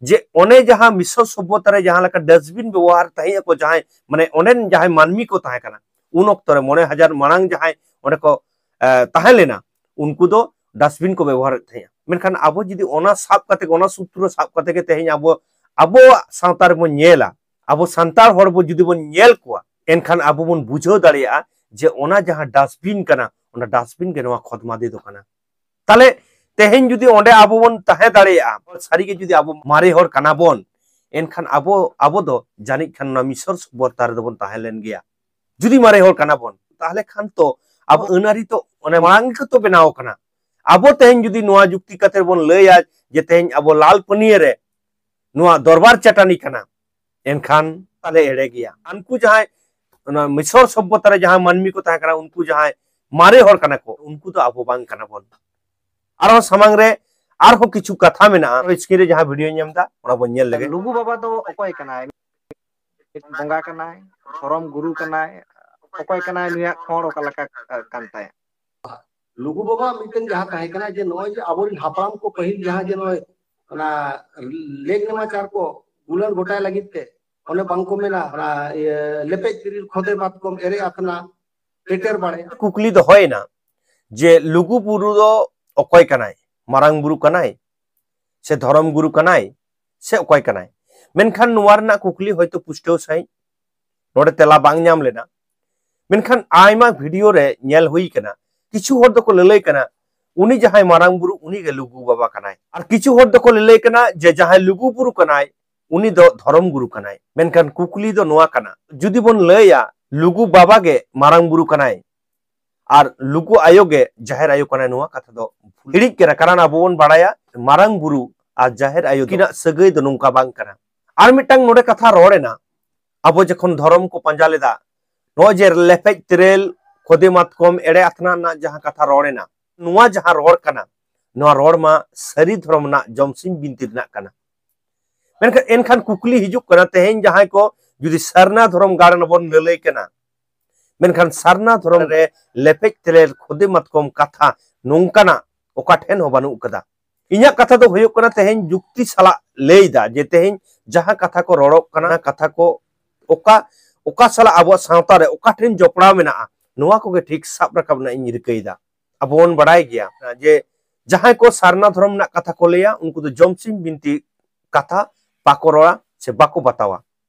ᱡᱮ ᱚᱱᱮ ᱡᱟᱦᱟᱸ ᱢᱤᱥᱚᱨ ᱥᱚᱵᱷᱚᱛᱟ ᱨᱮ ᱡᱟᱦᱟᱸ ᱞᱮᱠᱟ ᱰᱟᱥᱴᱵᱤᱱ ᱵᱮᱵᱚᱦᱟᱨ ᱛᱟᱦᱮᱸ ᱟᱠᱚ, ᱡᱟᱦᱟᱸᱭ ᱢᱟᱱᱮ ᱚᱸᱰᱮᱱ ᱡᱟᱦᱟᱸᱭ ᱢᱟᱹᱱᱢᱤ ᱠᱚ ᱛᱟᱦᱮᱸ ᱠᱟᱱᱟ ᱩᱱ ᱚᱠᱛᱚ ᱨᱮ, ᱢᱚᱬᱮ ᱦᱟᱡᱟᱨ ᱢᱟᱲᱟᱝ ᱡᱟᱦᱟᱸᱭ ᱚᱸᱰᱮ ᱠᱚ, ᱮ, ᱛᱟᱦᱮᱸ ᱞᱮᱱᱟ, ᱩᱱᱠᱩ ᱫᱚ ᱰᱟᱥᱴᱵᱤᱱ ᱠᱚ ᱵᱮᱵᱚᱦᱟᱨᱮᱫ ᱛᱟᱦᱮᱸᱜᱼᱟ᱾ ᱢᱮᱱᱠᱷᱟᱱ ᱟᱵᱚ ᱡᱩᱫᱤ ᱚᱱᱟ ᱥᱟᱵ ᱠᱟᱛᱮ, ᱚᱱᱟ ᱥᱩᱛᱨᱚ ᱥᱟᱵ ᱠᱟᱛᱮ ᱜᱮ ᱛᱮᱦᱮᱧ ᱟᱵᱚ ᱟᱵᱚᱣᱟᱜ ᱥᱟᱶᱛᱟ ᱨᱮᱵᱚᱱ ᱧᱮᱞᱟ, ᱟᱵᱚ ᱥᱟᱱᱛᱟᱲ ᱦᱚᱲ ᱵᱚ ᱡᱩᱫᱤ ᱵᱚᱱ ᱧᱮᱞ ᱠᱚᱣᱟ, ᱮᱱᱠᱷᱟᱱ ᱟᱵᱚ ᱵᱚᱱ ᱵᱩᱡᱷᱟᱹᱣ ᱫᱟᱲᱮᱭᱟᱜᱼᱟ ᱡᱮ ᱚᱱᱟ ᱡᱟᱦᱟᱸ ᱰᱟᱥᱴᱵᱤᱱ ᱠᱟᱱᱟ, ᱚᱱᱟ ᱰᱟᱥᱴᱵᱤᱱ ᱜᱮ ᱱᱚᱣᱟ ᱠᱷᱚᱛ ᱢᱟᱫᱮ ᱫᱚ ᱠᱟᱱᱟ᱾ ᱛᱟᱦᱞᱮ ᱛᱮᱦᱮᱧ ᱡᱩᱫᱤ ᱚᱸᱰᱮ ᱟᱵᱚ ᱵᱚᱱ ᱛᱟᱦᱮᱸ ᱫᱟᱲᱮᱭᱟᱜᱼᱟ, ᱥᱟᱹᱨᱤᱜᱮ ᱡᱩᱫᱤ ᱟᱵᱚ ᱢᱟᱨᱮ ᱦᱚᱲ ᱠᱟᱱᱟ ᱵᱚᱱ, ᱮᱱᱠᱷᱟᱱ ᱟᱵᱚ, ᱟᱵᱚ ᱫᱚ ᱡᱟᱹᱱᱤᱡ ᱠᱷᱟᱱ ᱚᱱᱟ ᱢᱤᱥᱚᱨ ᱥᱚᱵᱷᱚᱛᱟ ᱨᱮᱫᱚ ᱵᱚᱱ ᱛᱟᱦᱮᱸ ᱞᱮᱱ ᱜᱮᱭᱟ᱾ ᱡᱩᱫᱤ ᱢᱟᱨᱮ ᱦᱚᱲ ᱠᱟᱱᱟ ᱵᱚᱱ, ᱛᱟᱦᱞᱮ ᱠᱷᱟᱱ ᱛᱚ ᱟᱵᱚ ᱟᱹᱱ ᱟᱹᱨᱤ ᱛᱚ ᱚᱱᱮ ᱢᱟᱲᱟᱝ ᱜᱮᱛᱚ ᱵᱮᱱᱟᱣ ᱠᱟᱱᱟ᱾ ᱟᱵᱚ ᱛᱮᱦᱮᱧ ᱡᱩᱫᱤ ᱱᱚᱣᱟ ᱡᱩᱠᱛᱤ ᱠᱟᱛᱮ ᱵᱚᱱ ᱞᱟᱹᱭᱟ ᱡᱮ ᱛᱮᱦᱮᱧ ᱟᱵᱚ ᱞᱟᱞ ᱯᱟᱹᱱᱤᱭᱟᱹ ᱨᱮ ᱱᱚᱣᱟ ᱫᱚᱨᱵᱟᱨ ᱪᱟᱹᱴᱟᱹᱱᱤ ᱠᱟᱱᱟ, ᱮᱱᱠᱷᱟᱱ ᱛᱟᱦᱞᱮ ᱮᱲᱮ ᱜᱮᱭᱟ᱾ ᱩᱱᱠᱩ ᱡᱟᱦᱟᱸᱭ ᱚᱱᱟ ᱢᱤᱥᱚᱨ ᱥᱚᱵᱷᱚᱛᱟ ᱨᱮ ᱡᱟᱦᱟᱸ ᱢᱟᱹᱱᱢᱤ ᱠᱚ ᱛᱟᱦᱮᱸ ᱠᱟᱱᱟ, ᱩᱱᱠᱩ ᱡᱟᱦᱟᱸᱭ ᱢᱟᱨᱮ ᱦᱚᱲ ᱠᱟᱱᱟ ᱠᱚ, ᱩᱱᱠᱩ ᱫᱚ ᱟᱵᱚ ᱵᱟᱝ ᱠᱟᱱᱟ ᱵᱚᱱ᱾ ᱟᱨᱦᱚᱸ ᱥᱟᱢᱟᱝ ᱨᱮ ᱟᱨᱦᱚᱸ ᱠᱤᱪᱷᱩ ᱠᱟᱛᱷᱟ ᱢᱮᱱᱟᱜᱼᱟ᱾ ᱥᱠᱨᱤᱱ ᱨᱮ ᱡᱟᱦᱟᱸ ᱵᱷᱤᱰᱤᱭᱳ ᱧᱮᱞ ᱮᱫᱟ, ᱚᱱᱟ ᱵᱚᱱ ᱧᱮᱞ ᱞᱮᱜᱮ᱾ ᱞᱩᱜᱩ ᱵᱟᱵᱟ ᱫᱚ ᱚᱠᱚᱭ ᱠᱟᱱᱟᱭ? ᱢᱤᱫ ᱵᱚᱸᱜᱟ ᱠᱟᱱᱟᱭ, ᱫᱷᱚᱨᱚᱢ ᱜᱩᱨᱩ ᱠᱟᱱᱟᱭ, ᱚᱠᱚᱭ ᱠᱟᱱᱟᱭ? ᱱᱩᱭᱟᱜ ᱠᱷᱚᱸᱰ ᱚᱠᱟ ᱞᱮᱠᱟ ᱠᱟᱱ ᱛᱟᱭᱟ? ᱞᱩᱜᱩ ᱵᱟᱵᱟ ᱢᱤᱫᱴᱮᱱ ᱡᱟᱦᱟᱸ ᱛᱟᱦᱮᱸ ᱠᱟᱱᱟ, ᱡᱮ ᱱᱚᱜᱼᱚᱭ ᱡᱮ ᱟᱵᱚᱨᱮᱱ ᱦᱟᱯᱲᱟᱢ ᱠᱚ ᱯᱟᱹᱦᱤᱞ ᱡᱟᱦᱟᱸ ᱡᱮ ᱱᱚᱜᱼᱚᱭ ᱚᱱᱟ ᱞᱮᱠ ᱱᱮᱢᱟᱪᱟᱨ ᱠᱚ ᱜᱩᱞᱟᱹᱱ ᱜᱚᱴᱟᱭ ᱞᱟᱹᱜᱤᱫ ᱛᱮ, ᱚᱱᱮ ᱵᱟᱝᱠᱚ ᱢᱮᱱᱟ, ᱚᱱᱟ ᱤᱭᱟᱹ ᱞᱮᱯᱮᱡ ᱛᱤᱨᱤᱞ, ᱠᱷᱚᱫᱮ ᱢᱟᱛᱠᱚᱢ, ᱮᱨᱮ ᱟᱛᱱᱟ, ᱴᱮᱴᱮᱨ ᱵᱟᱲᱮ᱾ ᱠᱩᱠᱞᱤ ᱫᱚᱦᱚᱭᱮᱱᱟ ᱡᱮ ᱞᱩᱜᱩ ᱵᱩᱨᱩ ᱫᱚ ᱚᱠᱚᱭ ᱠᱟᱱᱟᱭ? ᱢᱟᱨᱟᱝ ᱵᱩᱨᱩ ᱠᱟᱱᱟᱭ ᱥᱮ ᱫᱷᱚᱨᱚᱢ ᱜᱩᱨᱩ ᱠᱟᱱᱟᱭ ᱥᱮ ᱚᱠᱚᱭ ᱠᱟᱱᱟᱭ? ᱢᱮᱱᱠᱷᱟᱱ ᱱᱚᱣᱟ ᱨᱮᱱᱟᱜ ᱠᱩᱠᱞᱤ ᱦᱚᱭᱛᱳ ᱯᱩᱥᱴᱟᱹᱣ ᱥᱟᱺᱦᱤᱡ ᱱᱚᱰᱮ ᱛᱮᱞᱟ ᱵᱟᱝ ᱧᱟᱢ ᱞᱮᱱᱟ᱾ ᱢᱮᱱᱠᱷᱟᱱ ᱟᱭᱢᱟ ᱵᱷᱤᱰᱤᱭᱳ ᱨᱮ ᱧᱮᱞ ᱦᱩᱭ ᱠᱟᱱᱟ, ᱠᱤᱪᱷᱩ ᱦᱚᱲ ᱫᱚᱠᱚ ᱞᱟᱹᱞᱟᱹᱭ ᱠᱟᱱᱟ ᱩᱱᱤ ᱡᱟᱦᱟᱸᱭ ᱢᱟᱨᱟᱝ ᱵᱩᱨᱩ, ᱩᱱᱤ ᱜᱮ ᱞᱩᱜᱩ ᱵᱟᱵᱟ ᱠᱟᱱᱟᱭ, ᱟᱨ ᱠᱤᱪᱷᱩ ᱦᱚᱲ ᱫᱚᱠᱚ ᱞᱟᱹᱞᱟᱹᱭ ᱠᱟᱱᱟ ᱡᱮ ᱡᱟᱦᱟᱸᱭ ᱞᱩᱜᱩ ᱵᱩᱨᱩ ᱠᱟᱱᱟᱭ, ᱩᱱᱤ ᱫᱚ ᱫᱷᱚᱨᱚᱢ ᱜᱩᱨᱩ ᱠᱟᱱᱟᱭ᱾ ᱢᱮᱱᱠᱷᱟᱱ ᱠᱩᱠᱞᱤ ᱫᱚ ᱱᱚᱣᱟ ᱠᱟᱱᱟ, ᱡᱩᱫᱤ ᱵᱚᱱ ᱞᱟᱹᱭᱟ ᱞᱩᱜᱩ ᱵᱟᱵᱟ ᱜᱮ ᱢᱟᱨᱟᱝ ᱵᱩᱨᱩ ᱠᱟᱱᱟᱭ ᱟᱨ ᱞᱩᱜᱩ ᱟᱭᱳ ᱜᱮ ᱡᱟᱦᱮᱨ ᱟᱭᱳ ᱠᱟᱱᱟᱭ, ᱱᱚᱣᱟ ᱠᱟᱛᱷᱟ ᱫᱚ ᱦᱤᱲᱤᱡ ᱠᱟᱱᱟ᱾ ᱠᱟᱨᱚᱱ ᱟᱵᱚ ᱵᱚᱱ ᱵᱟᱲᱟᱭᱟ ᱢᱟᱨᱟᱝ ᱵᱩᱨᱩ ᱟᱨ ᱡᱟᱦᱮᱨ ᱟᱭᱳ ᱩᱱᱠᱤᱱᱟᱜ ᱥᱟᱹᱜᱟᱹᱭ ᱫᱚ ᱱᱚᱝᱠᱟ ᱵᱟᱝ ᱠᱟᱱᱟ᱾ ᱟᱨ ᱢᱤᱫᱴᱟᱝ ᱱᱚᱰᱮ ᱠᱟᱛᱷᱟ ᱨᱚᱲ ᱮᱱᱟ, ᱟᱵᱚ ᱡᱚᱠᱷᱚᱱ ᱫᱷᱚᱨᱚᱢ ᱠᱚ ᱯᱟᱸᱡᱟ ᱞᱮᱫᱟ, ᱱᱚᱜᱼᱚᱭ ᱡᱮ ᱞᱮᱯᱮᱡ ᱛᱮᱨᱮᱞ, ᱠᱷᱚᱫᱮ ᱢᱟᱛᱠᱚᱢ, ᱮᱲᱮ ᱟᱛᱱᱟ ᱨᱮᱱᱟᱜ ᱡᱟᱦᱟᱸ ᱠᱟᱛᱷᱟ ᱨᱚᱲ ᱮᱱᱟ, ᱱᱚᱣᱟ ᱡᱟᱦᱟᱸ ᱨᱚᱲ ᱠᱟᱱᱟ, ᱱᱚᱣᱟ ᱨᱚᱲ ᱢᱟ ᱥᱟᱹᱨᱤ ᱫᱷᱚᱨᱚᱢ ᱨᱮᱱᱟᱜ ᱡᱚᱢᱥᱤᱢ ᱵᱤᱱᱛᱤ ᱨᱮᱱᱟᱜ ᱠᱟᱱᱟ᱾ ᱢᱮᱱᱠᱷᱟᱱ ᱮᱱᱠᱷᱟᱱ ᱠᱩᱠᱞᱤ ᱦᱤᱡᱩᱜ ᱠᱟᱱᱟ, ᱛᱮᱦᱮᱧ ᱡᱟᱦᱟᱸᱭ ᱠᱚ ᱡᱩᱫᱤ ᱥᱟᱨᱱᱟ ᱫᱷᱚᱨᱚᱢ ᱜᱟᱲ ᱨᱮᱵᱚᱱ ᱞᱟᱹᱞᱟᱹᱭ ᱠᱟᱱᱟ, ᱢᱮᱱᱠᱷᱟᱱ ᱥᱟᱨᱱᱟ ᱫᱷᱚᱨᱚᱢ ᱨᱮ ᱞᱮᱯᱮᱡ ᱛᱮᱨᱮᱞ, ᱠᱷᱚᱫᱮ ᱢᱟᱛᱠᱚᱢ ᱠᱟᱛᱷᱟ ᱱᱚᱝᱠᱟᱱᱟᱜ ᱚᱠᱟ ᱴᱷᱮᱱ ᱦᱚᱸ ᱵᱟᱹᱱᱩᱜ ᱠᱟᱫᱟ᱾ ᱤᱧᱟᱹᱜ ᱠᱟᱛᱷᱟ ᱫᱚ ᱦᱩᱭᱩᱜ ᱠᱟᱱᱟ, ᱛᱮᱦᱮᱧ ᱡᱩᱠᱛᱤ ᱥᱟᱞᱟᱜ ᱞᱟᱹᱭ ᱫᱟ ᱡᱮ ᱛᱮᱦᱮᱧ ᱡᱟᱦᱟᱸ ᱠᱟᱛᱷᱟ ᱠᱚ ᱨᱚᱲᱚᱜ ᱠᱟᱱᱟ, ᱠᱟᱛᱷᱟ ᱠᱚ ᱚᱠᱟ, ᱚᱠᱟ ᱥᱟᱞᱟᱜ ᱟᱵᱚᱣᱟᱜ ᱥᱟᱶᱛᱟ ᱨᱮ ᱚᱠᱟ ᱴᱷᱮᱱ ᱡᱚᱯᱲᱟᱣ ᱢᱮᱱᱟᱜᱼᱟ, ᱱᱚᱣᱟ ᱠᱚᱜᱮ ᱴᱷᱤᱠ ᱥᱟᱵ ᱨᱟᱠᱟᱵ ᱨᱮᱱᱟᱜ ᱤᱧ ᱨᱤᱠᱟᱹᱭᱮᱫᱟ᱾ ᱟᱵᱚ ᱵᱚᱱ ᱵᱟᱲᱟᱭ ᱜᱮᱭᱟ ᱡᱮ ᱡᱟᱦᱟᱸᱭ ᱠᱚ ᱥᱟᱨᱱᱟ ᱫᱷᱚᱨᱚᱢ ᱨᱮᱱᱟᱜ ᱠᱟᱛᱷᱟ ᱠᱚ ᱞᱟᱹᱭᱟ, ᱩᱱᱠᱩ ᱫᱚ ᱡᱚᱢᱥᱤᱢ ᱵᱤᱱᱛᱤ ᱠᱟᱛᱷᱟ ᱵᱟᱠᱚ ᱨᱚᱲᱟ ᱥᱮ ᱵᱟᱠᱚ ᱵᱟᱛᱟᱣᱟ᱾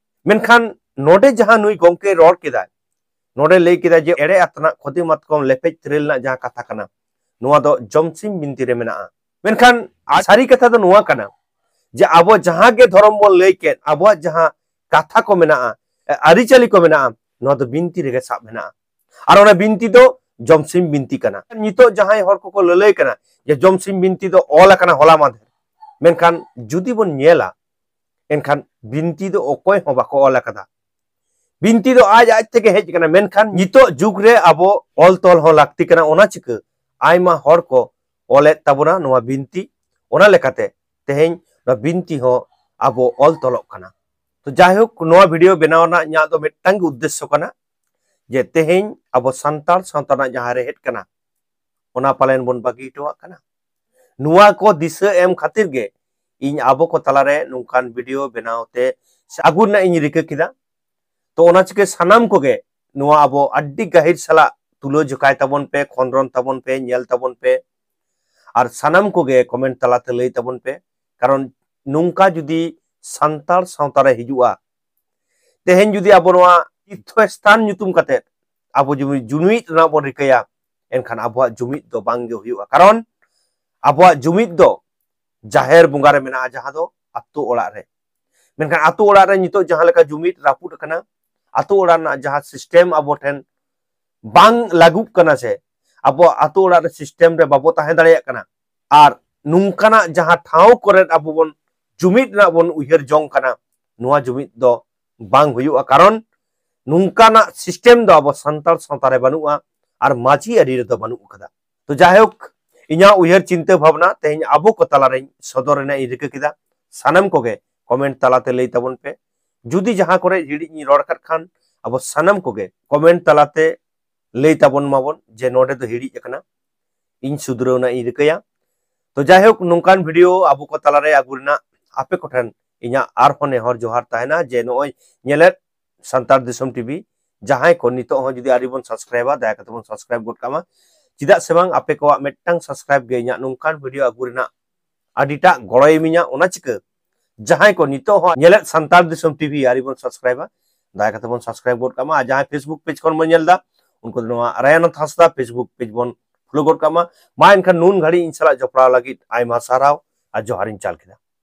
ᱢᱮᱱᱠᱷᱟᱱ ᱱᱚᱰᱮ ᱡᱟᱦᱟᱸ ᱱᱩᱭ ᱜᱚᱢᱠᱮ ᱨᱚᱲ ᱠᱮᱫᱟᱭ, ᱱᱚᱰᱮ ᱞᱟᱹᱭ ᱠᱮᱫᱟᱭ ᱡᱮ ᱮᱲᱮ ᱟᱛᱱᱟᱜ, ᱠᱷᱚᱫᱮ ᱢᱟᱛᱠᱚᱢ, ᱞᱮᱯᱮᱡ ᱛᱮᱨᱮᱞ ᱨᱮᱱᱟᱜ ᱡᱟᱦᱟᱸ ᱠᱟᱛᱷᱟ ᱠᱟᱱᱟ, ᱱᱚᱣᱟ ᱫᱚ ᱡᱚᱢᱥᱤᱢ ᱵᱤᱱᱛᱤ ᱨᱮ ᱢᱮᱱᱟᱜᱼᱟ᱾ ᱢᱮᱱᱠᱷᱟᱱ ᱟᱨ ᱥᱟᱹᱨᱤ ᱠᱟᱛᱷᱟ ᱫᱚ ᱱᱚᱣᱟ ᱠᱟᱱᱟ ᱡᱮ ᱟᱵᱚ ᱡᱟᱦᱟᱸ ᱜᱮ ᱫᱷᱚᱨᱚᱢ ᱵᱚᱱ ᱞᱟᱹᱭ ᱠᱮᱫ, ᱟᱵᱚᱣᱟᱜ ᱡᱟᱦᱟᱸ ᱠᱟᱛᱷᱟ ᱠᱚ ᱢᱮᱱᱟᱜᱼᱟ, ᱟᱹᱨᱤᱪᱟᱹᱞᱤ ᱠᱚ ᱢᱮᱱᱟᱜᱼᱟ, ᱱᱚᱣᱟ ᱫᱚ ᱵᱤᱱᱛᱤ ᱨᱮᱜᱮ ᱥᱟᱵ ᱢᱮᱱᱟᱜᱼᱟ᱾ ᱟᱨ ᱚᱱᱟ ᱵᱤᱱᱛᱤ ᱫᱚ ᱡᱚᱢᱥᱤᱢ ᱵᱤᱱᱛᱤ ᱠᱟᱱᱟ᱾ ᱱᱤᱛᱚᱜ ᱡᱟᱦᱟᱸᱭ ᱦᱚᱲ ᱠᱚᱠᱚ ᱞᱟᱹᱞᱟᱹᱭ ᱠᱟᱱᱟ ᱡᱮ ᱡᱚᱢᱥᱤᱢ ᱵᱤᱱᱛᱤ ᱫᱚ ᱚᱞ ᱟᱠᱟᱱᱟ ᱦᱚᱞᱟ ᱢᱟᱫᱷᱮᱨ, ᱢᱮᱱᱠᱷᱟᱱ ᱡᱩᱫᱤ ᱵᱚᱱ ᱧᱮᱞᱟ, ᱮᱱᱠᱷᱟᱱ ᱵᱤᱱᱛᱤ ᱫᱚ ᱚᱠᱚᱭ ᱦᱚᱸ ᱵᱟᱠᱚ ᱚᱞ ᱟᱠᱟᱫᱟ᱾ ᱵᱤᱱᱛᱤ ᱫᱚ ᱟᱡ ᱟᱡ ᱛᱮᱜᱮ ᱦᱮᱡ ᱟᱠᱟᱱᱟ, ᱢᱮᱱᱠᱷᱟᱱ ᱱᱤᱛᱚᱜ ᱡᱩᱜᱽ ᱨᱮ ᱟᱵᱚ ᱚᱞ ᱛᱚᱞ ᱦᱚᱸ ᱞᱟᱹᱠᱛᱤ ᱠᱟᱱᱟ᱾ ᱚᱱᱟ ᱪᱤᱠᱟᱹ ᱟᱭᱢᱟ ᱦᱚᱲ ᱠᱚ ᱚᱞᱮᱫ ᱛᱟᱵᱚᱱᱟ ᱱᱚᱣᱟ ᱵᱤᱱᱛᱤ, ᱚᱱᱟ ᱞᱮᱠᱟᱛᱮ ᱛᱮᱦᱮᱧ ᱱᱚᱣᱟ ᱵᱤᱱᱛᱤ ᱦᱚᱸ ᱟᱵᱚ ᱚᱞ ᱛᱚᱞᱚᱜ ᱠᱟᱱᱟ᱾ ᱛᱚ ᱡᱟᱭᱦᱳᱠ, ᱱᱚᱣᱟ ᱵᱷᱤᱰᱤᱭᱳ ᱵᱮᱱᱟᱣ ᱨᱮᱱᱟᱜ ᱤᱧᱟᱹᱜ ᱫᱚ ᱢᱤᱫᱴᱟᱝ ᱜᱮ ᱩᱫᱽᱫᱮᱥᱥᱚ ᱠᱟᱱᱟ ᱡᱮ ᱛᱮᱦᱮᱧ ᱟᱵᱚ ᱥᱟᱱᱛᱟᱲ ᱥᱟᱶᱛᱟ ᱨᱮᱱᱟᱜ ᱡᱟᱦᱟᱸ ᱨᱮᱦᱮᱫ ᱠᱟᱱᱟ, ᱚᱱᱟ ᱯᱟᱞᱮᱱ ᱵᱚᱱ ᱵᱟᱹᱜᱤ ᱦᱚᱴᱚᱣᱟᱜ ᱠᱟᱱᱟ᱾ ᱱᱚᱣᱟ ᱠᱚ ᱫᱤᱥᱟᱹ ᱮᱢ ᱠᱷᱟᱹᱛᱤᱨ ᱜᱮ ᱤᱧ ᱟᱵᱚ ᱠᱚ ᱛᱟᱞᱟᱨᱮ ᱱᱚᱝᱠᱟᱱ ᱵᱷᱤᱰᱤᱭᱳ ᱵᱮᱱᱟᱣ ᱛᱮ ᱥᱮ ᱟᱹᱜᱩ ᱨᱮᱱᱟᱜ ᱤᱧ ᱨᱤᱠᱟᱹ ᱠᱮᱫᱟ᱾ ᱛᱚ ᱚᱱᱟ ᱪᱤᱠᱟᱹ ᱥᱟᱱᱟᱢ ᱠᱚᱜᱮ ᱱᱚᱣᱟ ᱟᱵᱚ ᱟᱹᱰᱤ ᱜᱟᱹᱦᱤᱨ ᱥᱟᱞᱟᱜ ᱛᱩᱞᱟᱹ ᱡᱚᱠᱷᱟᱭ ᱛᱟᱵᱚᱱ ᱯᱮ, ᱠᱷᱚᱸᱫᱽᱨᱚᱱ ᱛᱟᱵᱚᱱ ᱯᱮ, ᱧᱮᱞ ᱛᱟᱵᱚᱱ ᱯᱮ, ᱟᱨ ᱥᱟᱱᱟᱢ ᱠᱚᱜᱮ ᱠᱚᱢᱮᱱᱴ ᱛᱟᱞᱟᱛᱮ ᱞᱟᱹᱭ ᱛᱟᱵᱚᱱ ᱯᱮ᱾ ᱠᱟᱨᱚᱱ ᱱᱚᱝᱠᱟ ᱡᱩᱫᱤ ᱥᱟᱱᱛᱟᱲ ᱥᱟᱶᱛᱟ ᱨᱮ ᱦᱤᱡᱩᱜᱼᱟ, ᱛᱮᱦᱮᱧ ᱡᱩᱫᱤ ᱟᱵᱚ ᱱᱚᱣᱟ ᱛᱤᱨᱛᱷᱚ ᱥᱛᱷᱟᱱ ᱧᱩᱛᱩᱢ ᱠᱟᱛᱮ ᱟᱵᱚ ᱡᱩᱢᱤ-, ᱡᱩᱢᱤᱫ ᱨᱮᱱᱟᱜ ᱵᱚᱱ ᱨᱤᱠᱟᱹᱭᱟ, ᱮᱱᱠᱷᱟᱱ ᱟᱵᱚᱣᱟᱜ ᱡᱩᱢᱤᱫ ᱫᱚ ᱵᱟᱝ ᱜᱮ ᱦᱩᱭᱩᱜᱼᱟ᱾ ᱠᱟᱨᱚᱱ ᱟᱵᱚᱣᱟᱜ ᱡᱩᱢᱤᱫ ᱫᱚ ᱡᱟᱦᱮᱨ ᱵᱚᱸᱜᱟ ᱨᱮ ᱢᱮᱱᱟᱜᱼᱟ, ᱡᱟᱦᱟᱸ ᱫᱚ ᱟᱛᱳ ᱚᱲᱟᱜ ᱨᱮ᱾ ᱢᱮᱱᱠᱷᱟᱱ ᱟᱛᱳ ᱚᱲᱟᱜ ᱨᱮ ᱱᱤᱛᱚᱜ ᱡᱟᱦᱟᱸ ᱞᱮᱠᱟ ᱡᱩᱢᱤᱫ ᱨᱟᱹᱯᱩᱫ ᱟᱠᱟᱱᱟ, ᱟᱛᱳ ᱚᱲᱟᱜ ᱨᱮᱱᱟᱜ ᱡᱟᱦᱟᱸ ᱥᱤᱥᱴᱮᱢ ᱟᱵᱚ ᱴᱷᱮᱱ ᱵᱟᱝ ᱞᱟᱹᱜᱩᱜ ᱠᱟᱱᱟ ᱥᱮ ᱟᱵᱚᱣᱟᱜ ᱟᱛᱳ ᱚᱲᱟᱜ ᱨᱮ ᱥᱤᱥᱴᱮᱢ ᱨᱮ ᱵᱟᱵᱚ ᱛᱟᱦᱮᱸ ᱫᱟᱲᱮᱭᱟᱜ ᱠᱟᱱᱟ, ᱟᱨ ᱱᱚᱝᱠᱟᱱᱟᱜ ᱡᱟᱦᱟᱸ ᱴᱷᱟᱶ ᱠᱚᱨᱮ ᱟᱵᱚ ᱵᱚᱱ ᱡᱩᱢᱤᱫ ᱨᱮᱱᱟᱜ ᱵᱚᱱ ᱩᱭᱦᱟᱹᱨ ᱡᱚᱝ ᱠᱟᱱᱟ, ᱱᱚᱣᱟ ᱡᱩᱢᱤᱫ ᱫᱚ ᱵᱟᱝ ᱦᱩᱭᱩᱜᱼᱟ᱾ ᱠᱟᱨᱚᱱ ᱱᱚᱝᱠᱟᱱᱟᱜ ᱥᱤᱥᱴᱮᱢ ᱫᱚ ᱟᱵᱚ ᱥᱟᱱᱛᱟᱲ ᱥᱟᱶᱛᱟ ᱨᱮ ᱵᱟᱹᱱᱩᱜᱼᱟ, ᱟᱨ ᱢᱟᱹᱡᱷᱤ ᱟᱹᱨᱤ ᱨᱮᱫᱚ ᱵᱟᱹᱱᱩᱜ ᱟᱠᱟᱫᱟ᱾ ᱛᱚ ᱡᱟᱭᱦᱳᱠ, ᱤᱧᱟᱹᱜ ᱩᱭᱦᱟᱹᱨ ᱪᱤᱱᱛᱟᱹ ᱵᱷᱟᱵᱽᱱᱟ ᱛᱮᱦᱮᱧ ᱟᱵᱚ ᱠᱚ ᱛᱟᱞᱟᱨᱮᱧ ᱥᱚᱫᱚᱨ ᱨᱮᱱᱟᱜ ᱤᱧ ᱨᱤᱠᱟᱹ ᱠᱮᱫᱟ᱾ ᱥᱟᱱᱟᱢ ᱠᱚᱜᱮ ᱠᱚᱢᱮᱱᱴ ᱛᱟᱞᱟᱛᱮ ᱞᱟᱹᱭ ᱛᱟᱵᱚᱱ ᱯᱮ᱾ ᱡᱩᱫᱤ ᱡᱟᱦᱟᱸ ᱠᱚᱨᱮ ᱦᱤᱲᱤᱡ ᱤᱧ ᱨᱚᱲ ᱟᱠᱟᱫ ᱠᱷᱟᱱ, ᱟᱵᱚ ᱥᱟᱱᱟᱢ ᱠᱚᱜᱮ ᱠᱚᱢᱮᱱᱴ ᱛᱟᱞᱟᱛᱮ ᱞᱟᱹᱭ ᱛᱟᱵᱚᱱ ᱢᱟᱵᱚᱱ ᱡᱮ ᱱᱚᱰᱮ ᱫᱚ ᱦᱤᱲᱤᱡ ᱟᱠᱟᱱᱟ, ᱤᱧ ᱥᱩᱫᱷᱨᱟᱹᱣ ᱨᱮᱱᱟᱜ ᱤᱧ ᱨᱤᱠᱟᱹᱭᱟ᱾ ᱛᱚ ᱡᱟᱭᱦᱳᱠ, ᱱᱚᱝᱠᱟᱱ ᱵᱷᱤᱰᱤᱭᱳ ᱟᱵᱚ ᱠᱚ ᱛᱟᱞᱟᱨᱮ ᱟᱹᱜᱩ ᱨᱮᱱᱟᱜ ᱟᱯᱮ ᱠᱚᱴᱷᱮᱱ ᱤᱧᱟᱹᱜ ᱟᱨᱦᱚᱸ ᱱᱮᱦᱚᱨ ᱡᱚᱦᱟᱨ ᱛᱟᱦᱮᱱᱟ ᱡᱮ ᱱᱚᱜᱼᱚᱭ ᱧᱮᱞᱮᱫ ᱥᱟᱱᱛᱟᱲ ᱫᱤᱥᱚᱢ ᱴᱤᱵᱷᱤ, ᱡᱟᱦᱟᱸᱭ ᱠᱚ ᱱᱤᱛᱚᱜ ᱦᱚᱸ ᱡᱩᱫᱤ ᱟᱹᱣᱨᱤ ᱵᱚᱱ ᱥᱟᱵᱥᱠᱨᱟᱭᱤᱵᱟ, ᱫᱟᱭᱟ ᱠᱟᱛᱮ ᱵᱚᱱ ᱥᱟᱵᱥᱠᱨᱟᱭᱤᱵ ᱜᱚᱫ ᱠᱟᱜ ᱢᱟ᱾ ᱪᱮᱫᱟᱜ ᱥᱮ ᱵᱟᱝ, ᱟᱯᱮ ᱠᱚᱣᱟᱜ ᱢᱤᱫᱴᱟᱝ ᱥᱟᱵᱥᱠᱨᱟᱭᱤᱵ ᱜᱮ ᱤᱧᱟᱹᱜ ᱱᱚᱝᱠᱟᱱ ᱵᱷᱤᱰᱤᱭᱳ ᱟᱹᱜᱩ ᱨᱮᱱᱟᱜ ᱟᱹᱰᱤᱴᱟᱜ ᱜᱚᱲᱚᱭ ᱮᱢᱤᱧᱟ᱾ ᱚᱱᱟ ᱪᱤᱠᱟᱹ ᱡᱟᱦᱟᱸᱭ ᱠᱚ ᱱᱤᱛᱚᱜ ᱦᱚᱸ ᱧᱮᱞᱮᱫ ᱥᱟᱱᱛᱟᱲ ᱫᱤᱥᱚᱢ ᱴᱤᱵᱷᱤ ᱟᱹᱣᱨᱤ ᱵᱚᱱ ᱥᱟᱵᱥᱠᱨᱟᱭᱤᱵᱟ, ᱫᱟᱭᱟ ᱠᱟᱛᱮ ᱵᱚᱱ ᱥᱟᱵᱥᱠᱨᱟᱭᱤᱵ ᱜᱚᱫ ᱠᱟᱜ ᱢᱟ᱾ ᱟᱨ ᱡᱟᱦᱟᱸᱭ ᱯᱷᱮᱥᱵᱩᱠ ᱯᱮᱡᱽ ᱠᱷᱚᱱ ᱵᱚᱱ ᱧᱮᱞ ᱮᱫᱟ, ᱩᱱᱠᱩ ᱫᱚ ᱱᱚᱣᱟ ᱨᱟᱭᱟᱱᱟᱛᱷ ᱦᱟᱸᱥᱫᱟ ᱯᱷᱮᱥᱵᱩᱠ ᱯᱮᱡᱽ ᱵᱚᱱ ᱯᱷᱚᱞᱳ ᱜᱚᱫ ᱠᱟᱜ ᱢᱟ᱾ ᱢᱟ ᱮᱱᱠᱷᱟᱱ ᱱᱩᱱ ᱜᱷᱟᱹᱲᱤᱡ ᱤᱧ ᱥᱟᱞᱟᱜ ᱡᱚᱯᱲᱟᱣ ᱞᱟᱹᱜᱤᱫ ᱟᱭᱢᱟ ᱥᱟᱨᱦᱟᱣ ᱟᱨ ᱡᱚᱦᱟᱨᱤᱧ ᱪᱟᱞ ᱠᱮᱫᱟ᱾